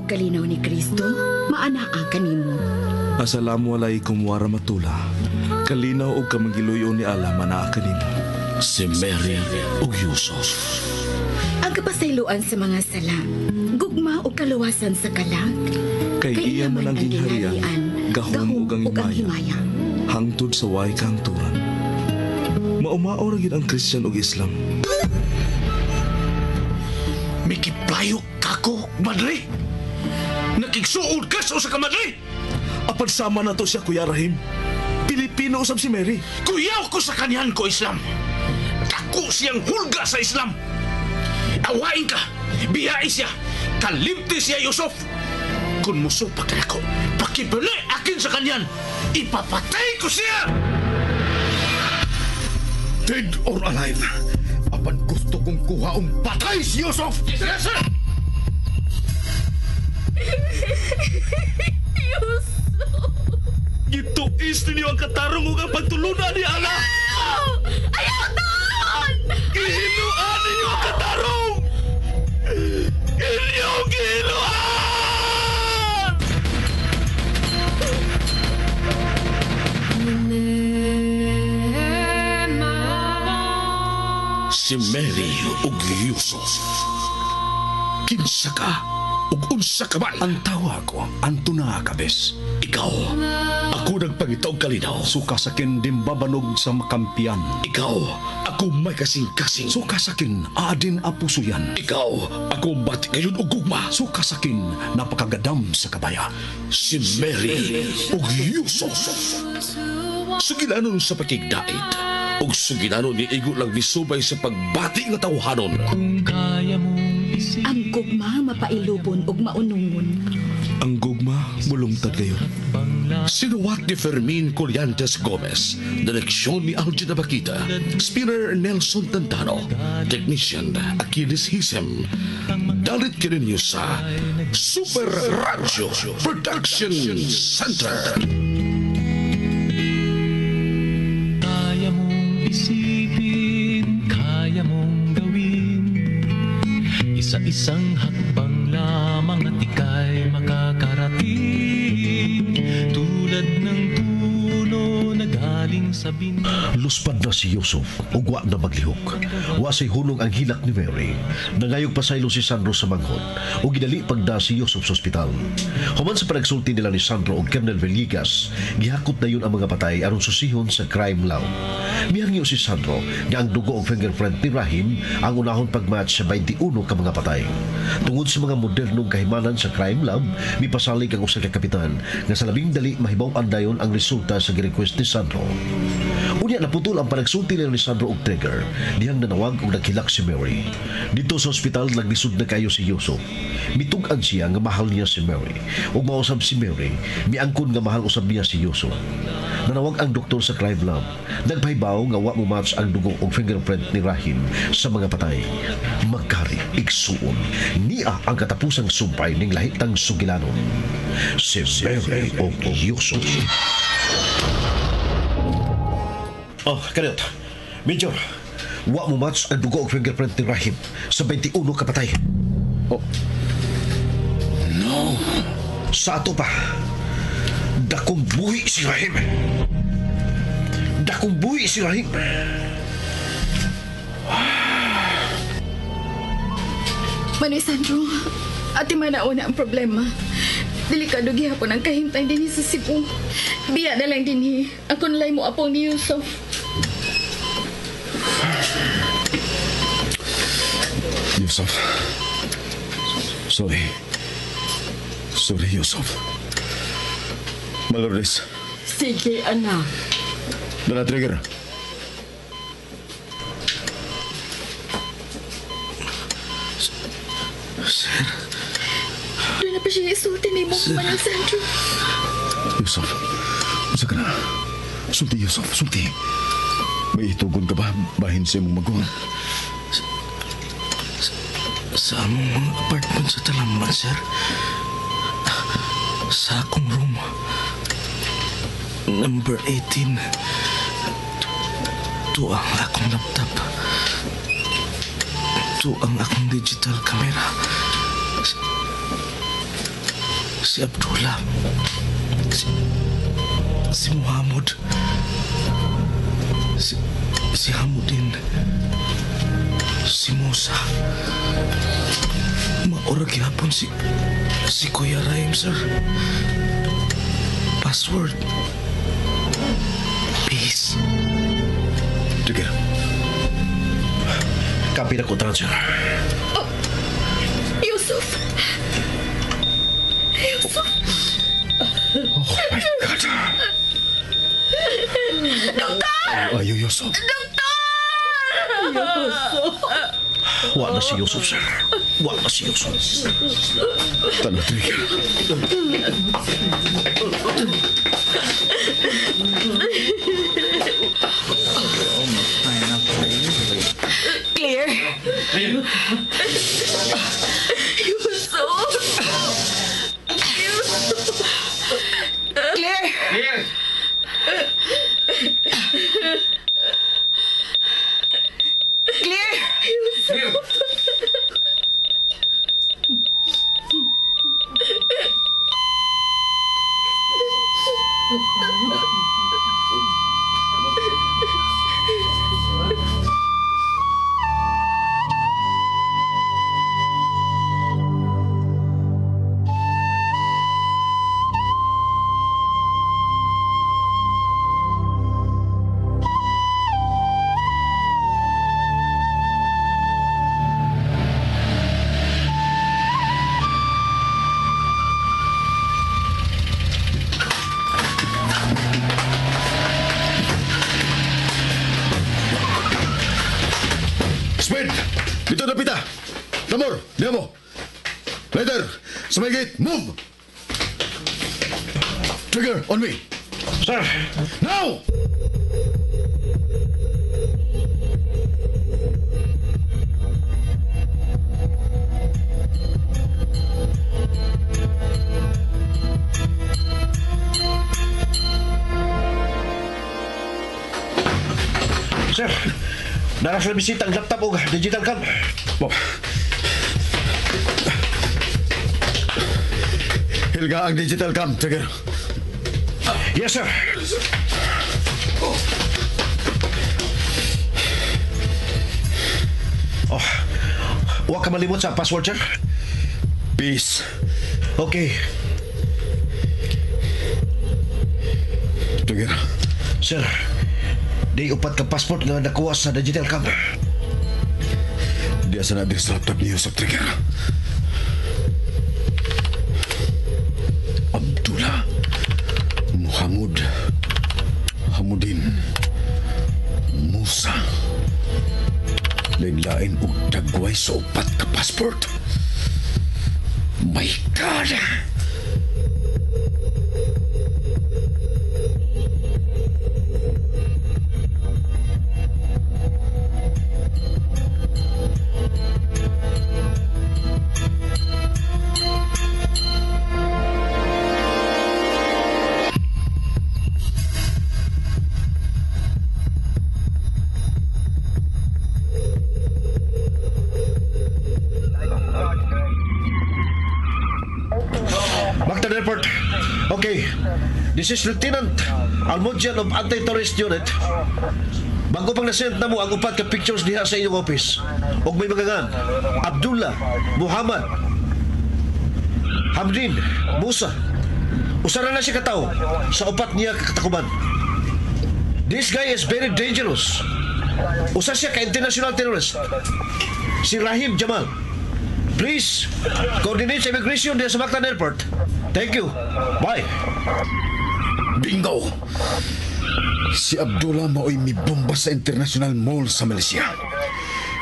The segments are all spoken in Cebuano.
Kalinaw ni Kristo, maanaa kanimo. Assalamu alaikum warahmatullah. Kalinaw og kamangiluyo ni Allah manaa kanimo. Si Mary ug Yusuf. Ang kapasayloan sa mga sala, gugma ug kaluwasan sa kalag. Kay iya man ang gingharian, gahom ug ang himaya. Hangtod sa way kahangturan. Maumao ra gyud ang Christian ug Islam. Mikiplayo kako, madre. Nakigsuod ka sa usa ka madre. Apan sama na to siya, Kuya Rahim. Pilipino usab si Mary. Kuyaw ko sa kanyan ko, Islam. Dako siyang hulga sa Islam. Awain ka, biyai siya, kalimti siya, Yusuf. Kung musupak na ako, pakibali akin sa kanyan, ipapatay ko siya! Dead or alive, apan gusto kong kuhaong patay si Yusuf! Yes, sir! Yusuf! Gituis ninyo ang katarong ug ang pagtulunan ni Allah! Ayaw taon! Gihinuan ninyo ang katarong! Inyong gihinuan! Si Mary ug Yusuf. Kinsa ka ug unsa ka man? Ang tawa ko, Antona Cabes. Ikaw, ako nagpangita og kalinaw. Suka sakin dimbabanog sa makampiyan. Ikaw, ako may kasing-kasing. Suka sakin adin apusuyan. Ikaw, ako bati ngayon og gugma. Suka sakin napakagadam sa kabaya. Si Mary ug Yusuf. Sugilanon sa pakigdait ug sugilanon ni igo lang misubay sa pagbati nga tawhanon. Kung kaya mong isipin Ang gugma mapailubon ug maunungon. Ang gugma mulungtad kayo. Sinuwat ni Fermin Collantes Gomez, direksyon ni Algin Abakita, spinner Nelson Tantano, technician Achilles Hisem. Dalit kininyo sa Super Radio Production Center. Kaya mong isipin, kaya mong gawin. Isa-isang hakbang lamang at ika'y makakarating. Tulad ng puno na galing sa binhi. Luspad na si Yusuf ug wa na maglihok. Wa say hunong ang hilak ni Mary. Nangayog pasaylo si Sandro sa manghod ug gidali pagda si Yusuf sa ospital. Human sa panagsulti nila ni Sandro ug Colonel Villegas, gihakot na yun ang mga patay aron susihon sa crime lab. Mihangyo si Sandro nga ang dugo og fingerprint ni Rahim ang unahon pagmatch sa 21 ka mga patay. Tungod sa mga modernong kahimanan sa crime lab, mipasalig ang usa ka kapitan nga sa labing dali mahibaw-an dayon ang resulta sa girequest ni Sandro. Unya naputol ang panagsulti nila ni Sandro og trigger dihang nanawag og naghilak si Mary. Dito sa ospital naglisod na kayo si Yusuf. Mitug-an siya nga mahal niya si Mary ug mausab si Mary, miangkon nga mahal usab niya si Yusuf. Nanawag ang doktor sa crime lab. Nagpahibaw nga wa mo match ang dugo og fingerprint ni Rahim sa mga patay. Magkari igsuon niya ang katapusang sumpay ning lahitang sugilanon. Si Mary og Yusuf. Oh, kaniyot. Major, wa mo match ang dugo og fingerprint ni Rahim sa 21 kapatay. Oh. No. Sa ato pa, dakong buhi si Rahim. Dakong buhi si Rahim. Manoy Sandro, ati manauna ang problema. Delikado gihapon ang kahimtang dinhi sa Cebu. Biya na lang dinhi. Ako nalay mo apong ni Yusuf. Yusuf. Sorry. Sorry, Yusuf. Malores. Sige, anak. Dala trigger. Sir. Doon na pa siya isulti ni mo, Manong Sandro. Yusuf, unsa ka na? Sulti, Yusuf, sulti. May itugon ka ba? Bahin sa imong magulang. Sa among mga apartment sa Talamban, sir. Sa akong room. Number 18. Ito ang akong laptop. Ito ang akong digital camera. Si Abdullah. Si Muhammad. Si Hamudin. Si Musa. Maura gihapon si Kuya Rahim, sir. Password. Peace. Trigger. Copy na ko, sir. Oh, Yusuf! Yusuf! Oh my God! Doktor! Ayo, Yusuf. Doktor! Yusuf! Wa na si Yusuf, sir. Wa na si Yusuf. Tama, Trigger. Clear. Yusuf! Yusuf! Clear. Clear! Clear. Clear! Speed! Dito na pita! Namor! Diyan mo! Leader! Sa may gate! Move! Trigger! On me! Sir! Now! Sir! Nara sa bisita ang laptop o digital cam. Bob. Hilga ang digital cam, Trigger. Yes, sir. Oh, huwag ka malimot sa password, sir. Peace. Okay. Trigger. Sir, di upat ka passport nga nakuha sa digital cam. Di asa na diri sa laptop ni Yusuf, Trigger. Abdullah. Muhammad. Hamudin. Musa. Lain-lain og dagway sa upat ka passport. My God! Mactan Airport. Okay. This is Lieutenant Almodian of Anti-Terrorist Unit. Bago pang nasend na mo ang upat ka pictures diha sa inyong office. Og may mga ngan. Abdullah, Muhammad, Hamdin, Musa. Usa na siya katawo sa upat niya katakuban. This guy is very dangerous. Usa siya ka international terrorist. Si Rahim Jamal. Please, coordinate sa immigration diha sa Mactan Airport. Thank you. Bye. Bingo! Si Abdullah mao'y mibomba sa International Mall sa Malaysia.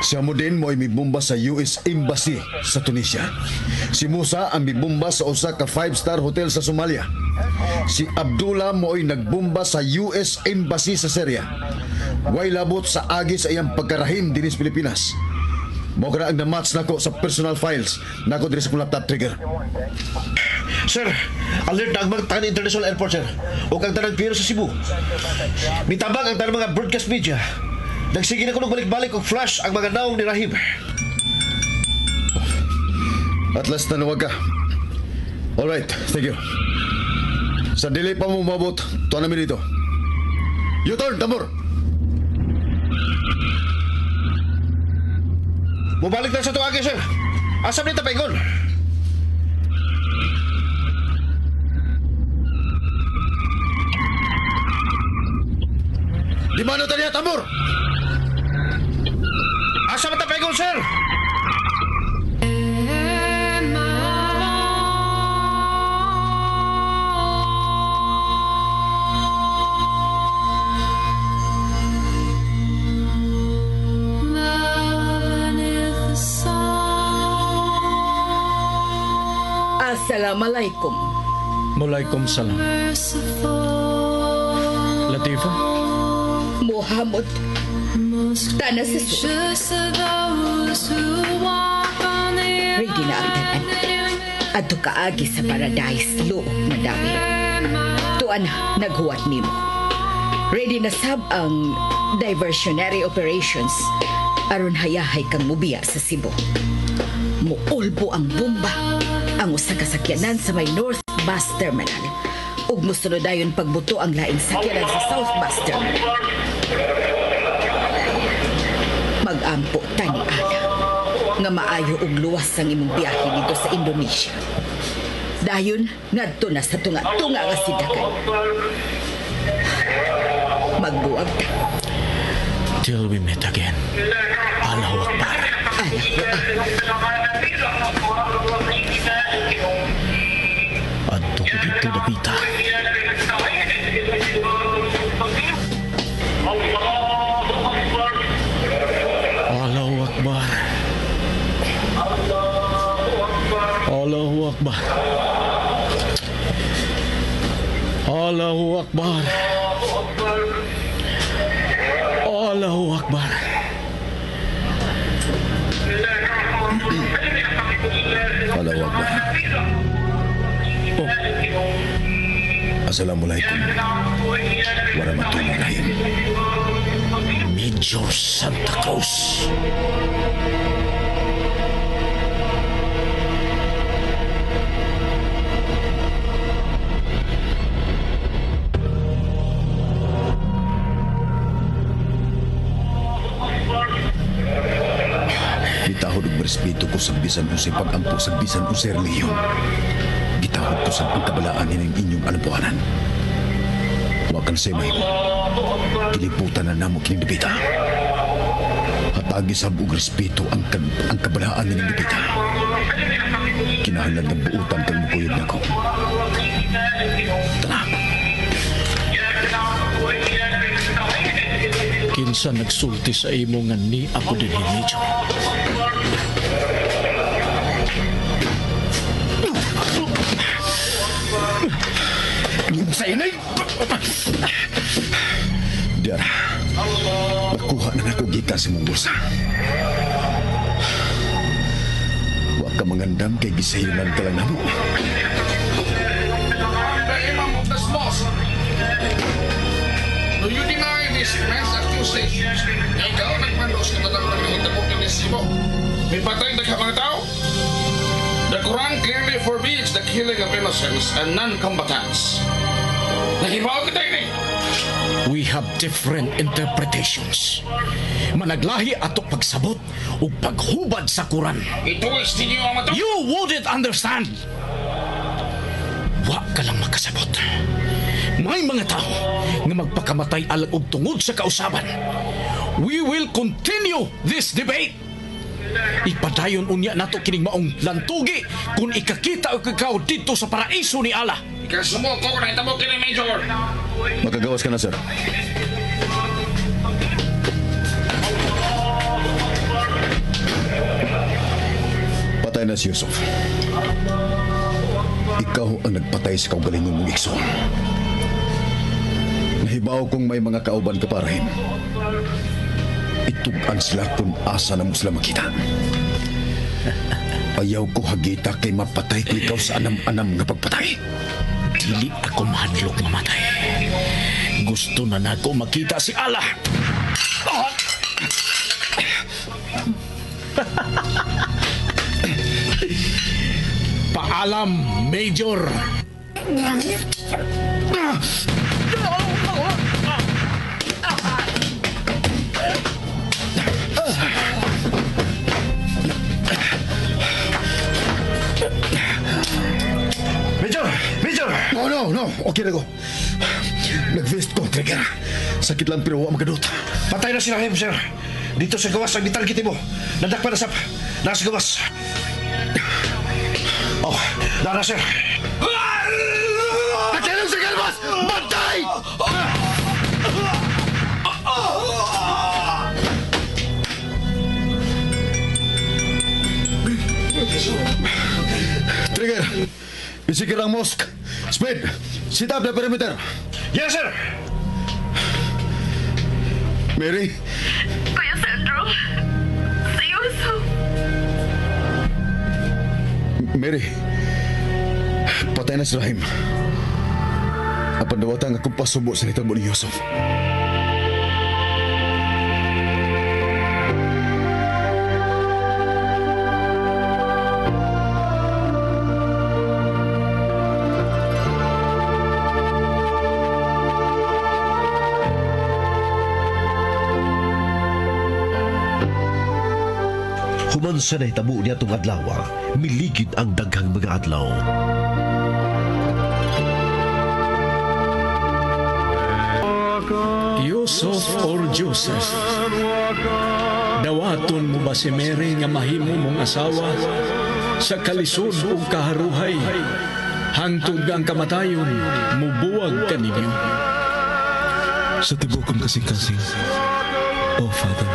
Si Hamudin mao'y mibomba sa US Embassy sa Tunisia. Si Musa ang mibomba sa usa ka 5-star hotel sa Somalia. Si Abdullah mao'y nagbomba sa US Embassy sa Syria. Way labot sa agi sa iyang pagkarahim dinis Pilipinas. Mao kana ang na-match nako sa personal files nako diri sa akong laptop, Trigger. Sir, alert na ang Mactan International Airport, sir. Ug ang tanang pier sa Cebu. Mitabang ang tanang mga broadcast media. Nagsige na kuno balik-balik og flash ang mga naong ni Rahim. At last na ka. Alright, thank you. Sa dili pa mo mabot, tuwa namin dito. U-turn, tambor! Mubalik na sa tuwagi, sir. Asa ni tapaygon? Di mano taniya, tambor! Asa man tapaygon, sir? Assalamualaikum. Walaikum salam. Latifa? Muhammad. Tana sa suot. Ready na ang tanan. Adto kaagi sa paradise, luok na dawi. Tuan naghuwat nimo. Ready na sab ang diversionary operations aron hayahay kang mubiya sa Cebu. Muulbo ang bomba ang usa ka sakyanan sa may North Bus Terminal ug mosunod dayon pagbuto ang laing sakyanan sa South Bus Terminal. Magampo tani ana nga maayo og luwas ang imong biyahe dito sa Indonesia. Dayon ngadto na sa tunga-tunga nga sidakan. Magbuwag ta. Till we meet again. Allahu Akbar. Allahu Akbar. Adto ko dito dapita. Allahu Akbar. Allahu Akbar. Allahu Akbar. Allahu Akbar. Allahu Akbar. Oh. Assalamualaikum warahmatullahi. Major Santa Cruz. Gitahod og respeto ko sa bisan unsay pag-ampo sa bisan unsay relihiyon. Gitahod ko sa ang kabalaan nining inyong alampuanan. Wa kan say mahimo. Kiliputan na namo kining debita. Hatagi sab og respeto ang kabalaan nining debita. Kinahanglan ng buutan kang mukuyog nako. Tara. Kinsa nagsulti sa imo nga ni ako dinhi, Major? Sa inay! Diara, nakuha na nako gikan sa imong bulsa. Wa ka mangandam kay gisayunan ka lang namo. The Imam of this mosque. Do you deny these immense accusations? Ikaw nagmando sa katang nahitabo kini Cebu. May patay daghang mga tao. The Quran clearly forbids the killing of innocents and non-combatants. Nahibaw kita ini. We have different interpretations. Managlahi ato pagsabot ug paghubad sa Quran. Ituwis ninyo ang mata. You wouldn't understand. Wa ka lang makasabot. May mga tao nga magpakamatay alang og tungod sa kausaban. We will continue this debate. Ipadayon unya nato kining maong lantugi kung ikakita og ikaw dito sa paraiso ni Allah. Ikasumuko ko na itamo kini Major. Makagawas ka na, sir. Patay na si Yusuf. Ikaw ang nagpatay sa kaugalingon mong igsoon. Nahibaw kong may mga kauban ka pa, Rahim. Itug-an sila kung asa na mo sila makita. Ayaw ko hagita kay mapatay ko ikaw sa anam-anam nga pagpatay. Dili ako mahadlok mamatay. Gusto na nako makita si Allah. Paalam, Major. Major! Major! No. Okay na ko. Nag-vest ko, Trigger. Sakit lang pero wa makadot. Patay na si Rahim, sir. Dito sa gawas ang gitarget mo. Nadakpan na sap. Nasa gawas. Oh, dara, sir. Nagtanong sa galwas! Bantay! Trigger! Isikir ang mosque. Speed! Sit up the perimeter. Yes, sir! Mary, Kuya Sandro, si Yusuf. Mary, patay na si Rahim. Apan dawata nga akong pasubo sa nitabo ni Yusuf. Human sa nahitabo niya itong adlaw, miligid ang daghang mga adlaw. Yusuf or Joseph, dawaton mo ba si Mary nga mahimo mong asawa sa kalisod ug kaharuhay? Hangtod nga ang kamatayon, mubuwag ka ninyo. Sa tibok kong kasing-kasing, Oh Father,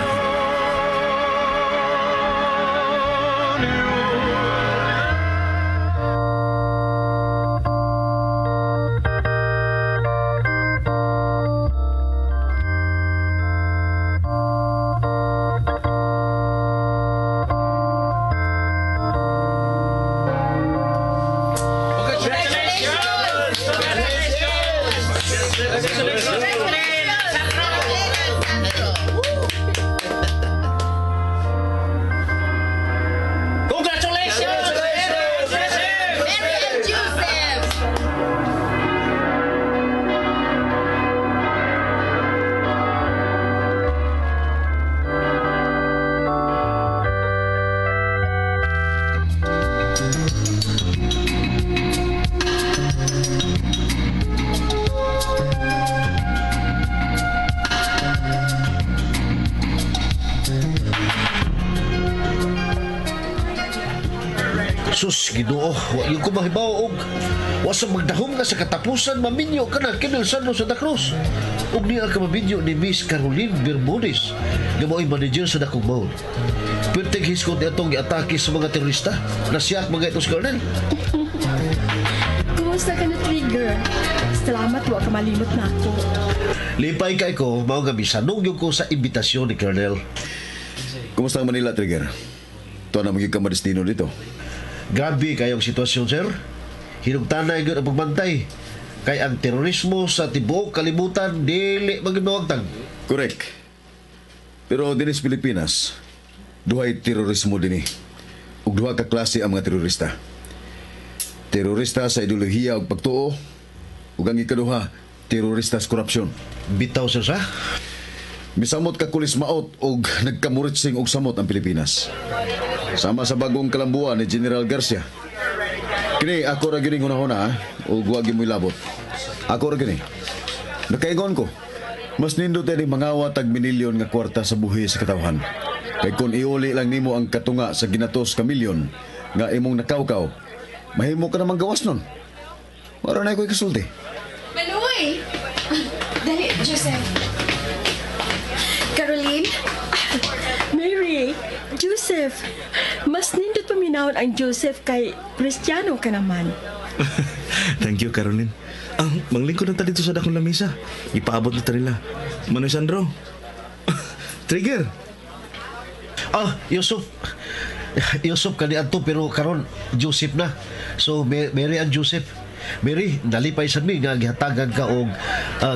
Sus, Ginoo, wa yung kumahibaw og wasa magdahom na sa katapusan maminyo ka na Kinel Sandro Santa Cruz. Ug niya ka maminyo ni Miss Caroline Bermudez nga mao'y manager sa dakong mall. Perteng hiskot ni atong giatake sa mga terorista. Nasiyak mga itos, Colonel. Kumusta ka na, Trigger? Salamat, wa ka malimot na ako. Lipay kay ko, mao nga bisanong yung ko sa imbitasyon ni Colonel. Kumusta ang Manila, Trigger? Tuwa na magiging ka madestino dito. Grabe kayong sitwasyon, sir. Hinugtanay gyud ang pagbantay. Kay ang terorismo sa tibuok kalibutan dili magimawagtag. Correct. Pero dinis Pilipinas, duhay terorismo dinhi. Ug duha ka klase ang mga terorista. Terorista sa ideolohiya ug pagtuo, ug ang ikaduha, terorista sa korupsyon. Bitaw sir sa? Misamot ka kulis maot og nagkamuritsing og samot ang Pilipinas. Sama sa bagong kalambuan ni General Garcia. Kini ako ra gyud hunahuna ug wa gyud mo'y labot. Ako ra gyud. Nakaingon ko. Mas nindot ini mangawat tag minilyon nga kwarta sa buhi sa katawhan. Kay kun iuli lang nimo ang katunga sa ginatos ka milyon nga imong nakawkaw, mahimo ka namang gawas nun. Mara na ko'y kasulti. Manoy! Dali, Joseph. Caroline? Mary, Joseph, mas nindot paminawon ang Joseph kay Cristiano ka naman. Thank you, Caroline. Ah, manglingkod na ta dito sa dakong lamisa. Ipaabot na ta nila. Manoy Sandro. Trigger. Ah, Yusuf. Yusuf kani adto pero karon Joseph na. So Mary and Joseph. Mary, nalipay sad mi nga gihatagan ka og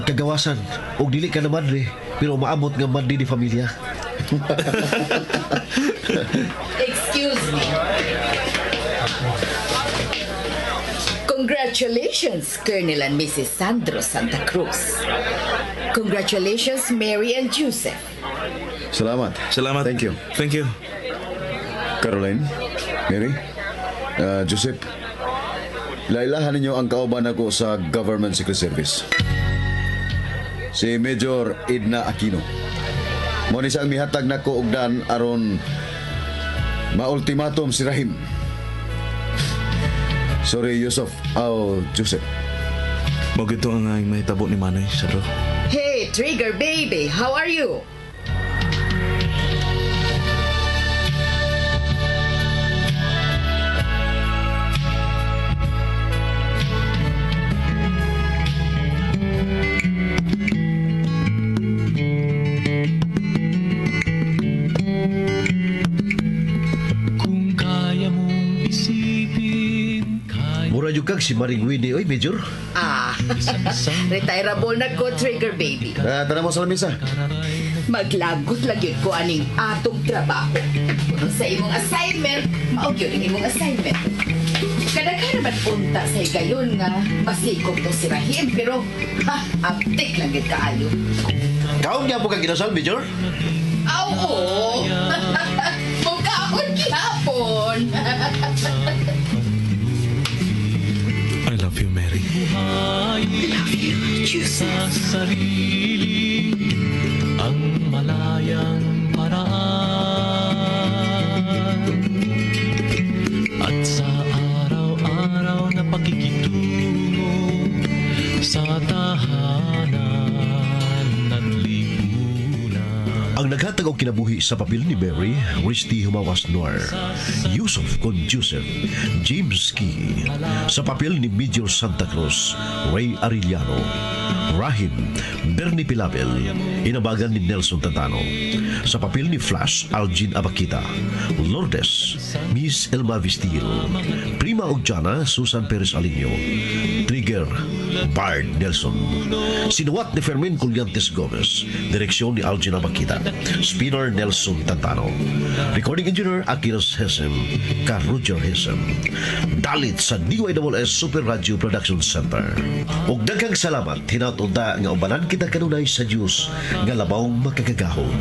kagawasan og dili ka na madre pero maabot nga madre ni familia. Excuse me. Congratulations, Colonel and Mrs. Sandro Santa Cruz. Congratulations, Mary and Joseph. Salamat. Salamat. Thank you. Thank you. Caroline, Mary, Joseph, lailahan ninyo ang kauban ako sa Government Secret Service. Si Major Edna Aquino. Mo ni siyang mihatag nako og dan aron maultimatum si Rahim. Sorry, Yusuf. Oh, Joseph. Mao gito ang ay mahitabo ni Manoy, Sandro. Hey, Trigger baby, how are you? Kung kaya mong isipin, kaya Mura yung kag si Maring Winnie, oy, Major. Ah, retirable na ko, Trigger baby. Tara mo sa lamisa. Maglagot lang yun ko aning atong trabaho. Kung sa imong assignment, mao gyud ang imong assignment. Kadaghan naman unta sa higayon nga masikog to si Rahim, pero ha, aptik lang gyud kaayo. Kaon niya po kang ginasal, Major? Aw, oo. Mukaon gihapon. I love you, Mary. I love you, Joseph. sa sarili ang malayang paraan at sa araw-araw na pakikitungo sa tahanan at lipunan. Ang naghatag og kinabuhi sa papel ni Mary, Risty Humawas Noir, Yusuf con Joseph, James Key. Sa papel ni Major Santa Cruz, Ray Arellano, Rahim, Bernie Pilabel, inabagan ni Nelson Tantano. Sa papel ni Flash, Algin Abakita, Lourdes, Miss Elma Vistil, Prima Ogjana, Susan Perez Alinio, Trigger, Bard Nelson. Sinuwat ni Fermin Colyantes Gomez, direksyon ni Algin Abakita, Spinner Nelson Tantano, Recording Engineer Akilos Hesem, Ka Roger Hesem. Dalit sa DYSS Super Radio Production Center. Ug daghang salamat hinaut unta nga ubanan kita kanunay sa Dios nga labaw makagagahom.